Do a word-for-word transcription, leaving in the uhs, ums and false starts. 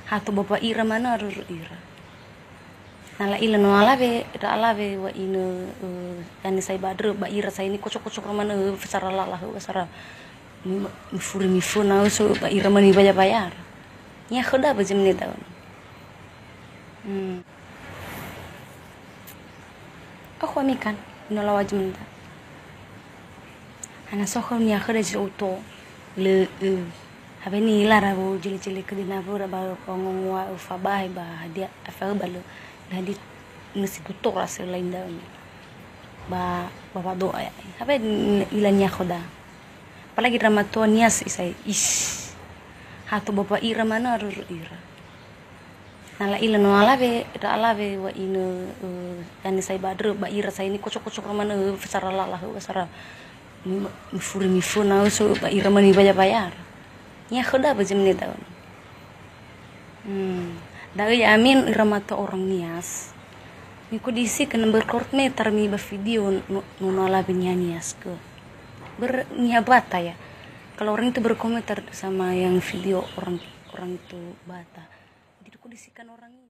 Hato ba wa'ira manö aruru ira. Na la'ila no alawe, ra alawe wa inö, eh, yani sai ba drö ba ira sai ni kocok-kocok manö, eh, fasara lala, eh, sara mi-, mifuri mifuna, eh, so ba ira mani baya-bayar. Nya khöda ba jemne daun. Hmm. Aku amikan, ino lawa jemne da. Ana sokhö nia khöda zi oto. Le, eh. Habe ni lara wo jele-jele ke dina wöra ba ngongoa ufa bahe ba hadia afa ba le. Hadia nesi butora se lain da. Ba, ba, ba doa ya. Habe n-, ila nia khoda. Apalagi drama tua nia se isai. Ish. Hato ba wa'ira manö aruru ira. Na la'ila no alawe, ra alawe wa inö, eh, yani sai ba drö ba ira sai ni kocok-kocok manö, eh, fasara lala, eh, sara mi-, mifuri mifuna, eh, so ba ira mani baya-bayar. Nya khöda ba jemne daun. Hmm. Da'ö ya amin ira mata orang Nias. Mikondisikan berkomentar mi ba video no, no, no alawe nia Nias ke. Ber-, nia Bata ya. Kalau orang itu berkomentar sama yang video orang, orang itu Bata. Jadi kondisikan orang ini.